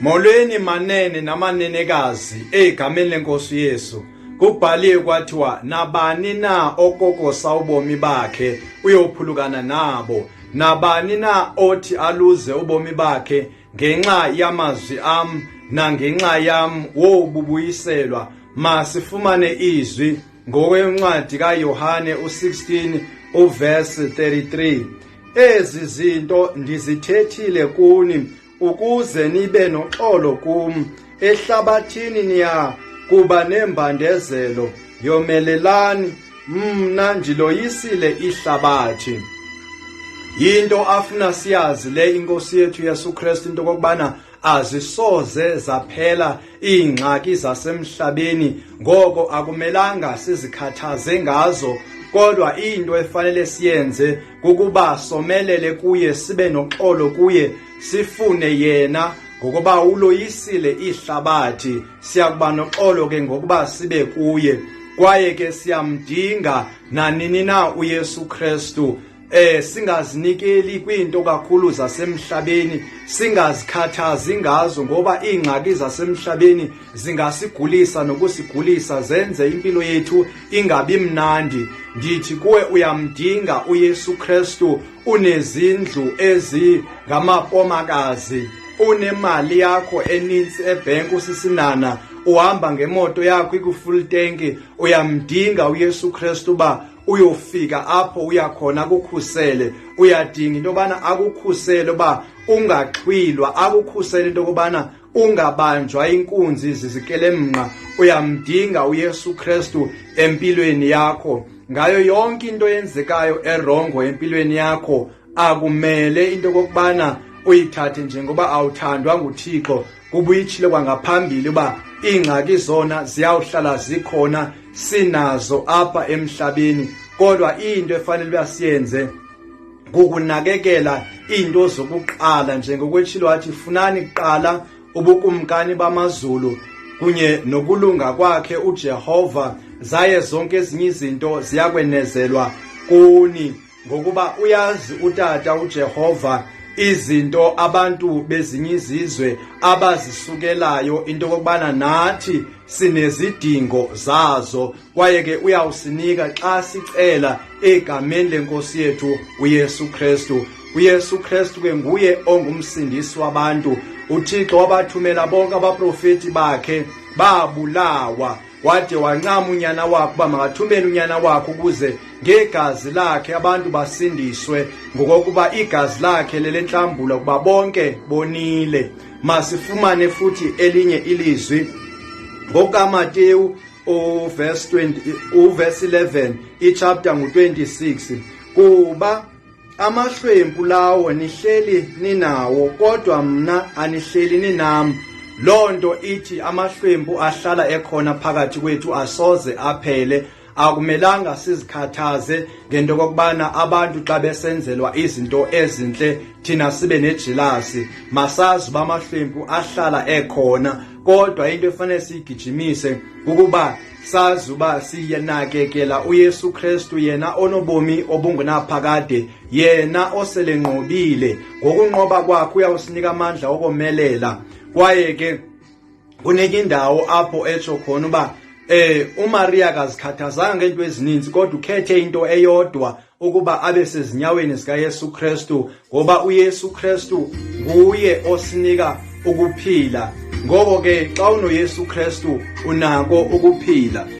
Molweni manene namanenekazi egameni lenkosi Yesu. Kubhaliwe kwathiwa nabani na okokosa ubomi bakhe uyophulukana nabo. Nabani na othi aluze ubomi bakhe ngenxa yamazwi am nangenxa yam wobubuyiselwa. Masifumane izwi ngokwencwadi kaYohane u-16 uverse 33. Ezi zinto ndizithethile kuni ukuze nibe noxolo kum. Ehlabathini niya kuba neembandezelo, yomelelani, mna ndiloyisile ihlabathi. Yinto afuna siyazi le inkosi yethu Yesu Kristu into kokubana azisoze zaphela iingxaki zasemhlabeni, ngoko akumelanga sizikhathaze ngazo, kodwa into efanele siyenze kukuba somelele kuye, sibe noxolo kuye, sifune yena ngokuba uloyisile ihlabathi. Siyakuba noxolo ke ngokuba sibe kuye, kwaye ke siyamdinga nanini na uYesu Kristu. Singazinikeli kwiinto kakhulu zasemhlabeni, singazikhathazi ngazo, ngoba iingxaki zasemhlabeni zingasigulisa nokusigulisa, zenze impilo yethu ingabi mnandi. Ndithi kuwe uyamdinga uYesu Kristu. Unezindlu ezingamapomakazi, unemali yakho enintsi ebhenki, usisinana, uhamba ngemoto yakho iku-full tank, uyamdinga uYesu Kristu uba uyofika apho uya khona akukhusele. Uyadinga into yobana akukhusele uba ungaxhwilwa, akukhusele into yokubana ungabanjwa inkunzi zizikelemnqa. Uyamdinga uYesu Kristu empilweni yakho. Ngayo yonke into eyenzekayo erongo empilweni yakho, akumele into kokubana uyithathe njengoba awuthandwa nguThixo, kuba uyitshile kwangaphambili uba iingxaki zona ziyawuhlala zikhona, sinazo apha emhlabeni. Kodwa into efanele uba siyenze kukunakekela iinto zokuqala, njengokwetshilo wathi funani kuqala ubukumkani bamazulu kunye nokulunga kwakhe uJehova, zaye zonke ezinye izinto ziyakwenezelwa kuni. Ngokuba uyazi uTata uJehova izinto abantu bezinye izizwe abazisukelayo, into yokubana nathi sinezidingo zazo, kwaye ke uyawusinika xa sicela egameni lenkosi yethu uYesu Kristu. uYesu Kristu ke nguye ongumsindisi wabantu. UThixo wabathumela bonke abaprofeti bakhe, babulawa, wade wancama unyana wakhe uba makathumele unyana wakhe ukuze ngegazi lakhe abantu basindiswe, ngokokuba igazi lakhe lelentlambula kuba bonke bonile. Masifumane futhi elinye ilizwi ngokukaMateyu uverse 20, uverse 11, ichapter ngu-26. Kuba amahlwempu lawo nihleli ninawo, kodwa mna anihleli ninam. Loo nto ithi amahlwempu ahlala ekhona phakathi kwethu, asoze aphele. Akumelanga sizikhathaze ngento kokubana abantu xa besenzelwa izinto ezintle thina sibe nejilasi. Masazi uba amahlwempu ahlala ekhona, kodwa into efanele siyigijimise kukuba sazi uba siyenakekela uYesu Kristu, yena onobomi obungunaphakade, yena oselenqobile. Ngokunqoba kwakhe uyawusinika amandla okomelela. Kwaye ke kunenye indawo apho etsho khona uba uMaria akazikhathazanga ngeento ezininzi, kodwa ukhethe into eyodwa, ukuba abe sezinyaweni zikaYesu Kristu, ngoba uYesu Kristu nguye osinika ukuphila. Ngoko ke xa unoYesu Kristu unako ukuphila.